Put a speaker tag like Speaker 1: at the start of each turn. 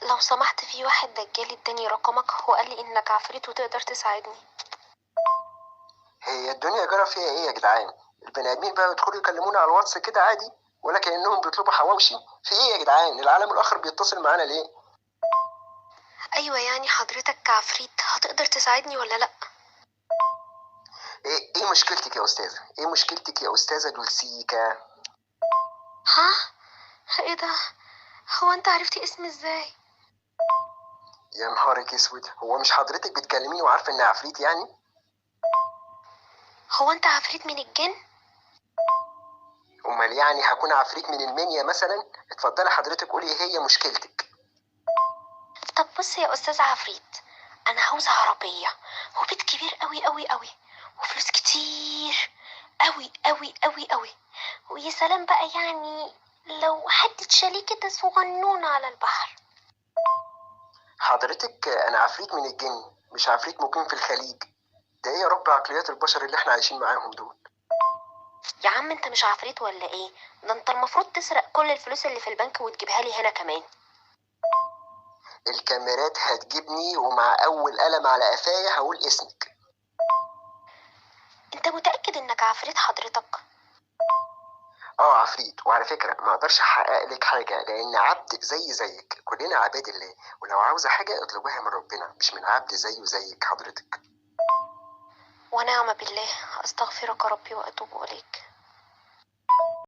Speaker 1: لو سمحت، في واحد دجال اداني رقمك وقال لي انك عفريت وتقدر تساعدني.
Speaker 2: هي الدنيا جرى فيها ايه يا جدعان؟ البني ادمين بقى يدخلوا يكلمونا على الواتس كده عادي، ولا كانهم بيطلبوا حواوشي؟ في ايه يا جدعان؟ العالم الاخر بيتصل معانا ليه؟
Speaker 1: ايوه، يعني حضرتك كعفريت هتقدر تساعدني ولا لا؟
Speaker 2: ايه مشكلتك يا استاذه؟ ايه مشكلتك يا استاذه دولسيكا؟
Speaker 1: ها؟ ايه ده؟ هو انت عرفتي اسمي ازاي؟
Speaker 2: يا نهارك اسود، هو مش حضرتك بتكلميني وعارفه اني عفريت يعني؟
Speaker 1: هو انت عفريت من الجن؟
Speaker 2: امال يعني هكون عفريت من المنيا مثلا؟ اتفضلي حضرتك قولي ايه هي مشكلتك.
Speaker 1: طب بص يا استاذ عفريت، انا عاوزه عربية وبيت كبير قوي قوي قوي وفلوس كتير قوي قوي قوي قوي، ويا سلام بقى يعني لو حد شاليه كده صغنون على البحر.
Speaker 2: حضرتك انا عفريت من الجن، مش عفريت مقيم في الخليج. ده ايه يا رب عقليات البشر اللي احنا عايشين معاهم دول؟
Speaker 1: يا عم انت مش عفريت ولا ايه؟ ده انت المفروض تسرق كل الفلوس اللي في البنك وتجيبها لي هنا كمان.
Speaker 2: الكاميرات هتجيبني، ومع اول قلم على قفايا هقول اسمك.
Speaker 1: انت متأكد انك عفريت حضرتك؟
Speaker 2: اه عفريت، وعلى فكرة ما اقدرش احقق لك حاجة لان عبد زي زيك، كلنا عباد الله، ولو عاوزه حاجة اطلبها من ربنا مش من عبد زيه زيك حضرتك.
Speaker 1: ونعم بالله، استغفرك ربي واتوب اليك.